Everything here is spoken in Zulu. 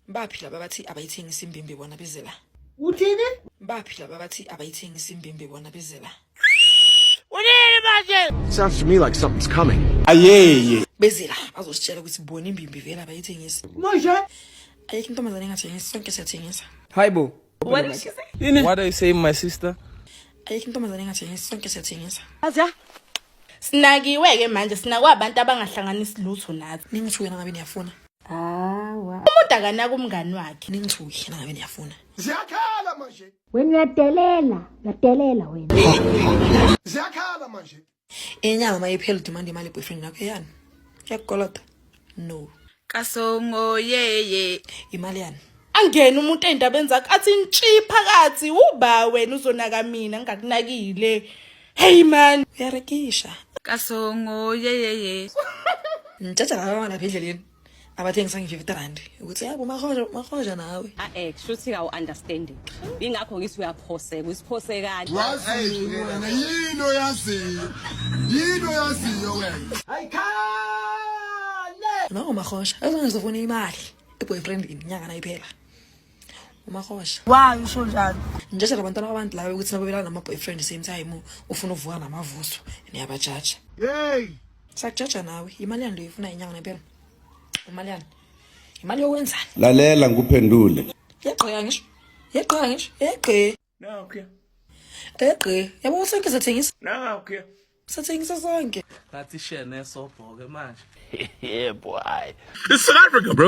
Baphi laba bathi abayithengisi imbimbi bona beze la? Uthini? Baphi laba bathi abayithengisi imbimbi bona beze la? Unini manje? Sounds to me like something's coming. Ayeye. Beze la bazositshela ukuthi bona imbimbi vele abayithengisi. Manje? Ayikho intombazane engathengisi, sonke siyathengisa. Hayibo. What did she say? What are you saying, my sister? Ayikho intombazane engathengisi, sonke siyathengisa. Sinakiwe ke manje, sinakwa abantu abangahlanganisi lutho nathi. Ningithuke nangabe niyafuna. Umuntu akanaka umngani wakhe. Ningithuke nangabe niyafuna. Ziyakhala manje. Wena uyadelela, uyadelela wena. Ziyakhala manje. Inyama mayiphela udemand imali boyfriend yakho yani. Iyakukolota? No. Kasongo yeye. Imali yani? Angene umuntu ey'ndabeni zakhe athi ntshi phakathi, uba wena uzonaka mina ngingakunakile. Hey man. Uyarekisha. Kasongo yeyeye. Nitshatsha laba lapha endleleni abathengisa nge-50 rand ukuthi yabo mahoja mahoja nawe. A-e kushuthi kawu-understanding, ingakho ngithi uyaphoseka, usiphosekani. Wazi wena yini oyaziyo? Yini oyaziyo wena? Ayikhale! No mahosha, azongizofuna imali i-boyfriend inyanga nayiphela. Umahosha. Why usho njalo? Nitshatsha labantwana babantu laba ukuthi nababelana nama-boyfriend same time ufuna uvuka namavuso niyabajaja. Hey! Sakujaja nawe, imali yani leyo ifuna inyanga nayiphela. Imali yani? Imali yokwenzani? Lalela ngikuphendule. Yegqeka ngisho. Yegqeka ngisho. Yegqe. Nakho. Egqe. Yabo sonke sathengisa. Nakho. Sathengisa sonke. Ngathi shene sobhoke manje. Yeah boy. It's South Africa, bro.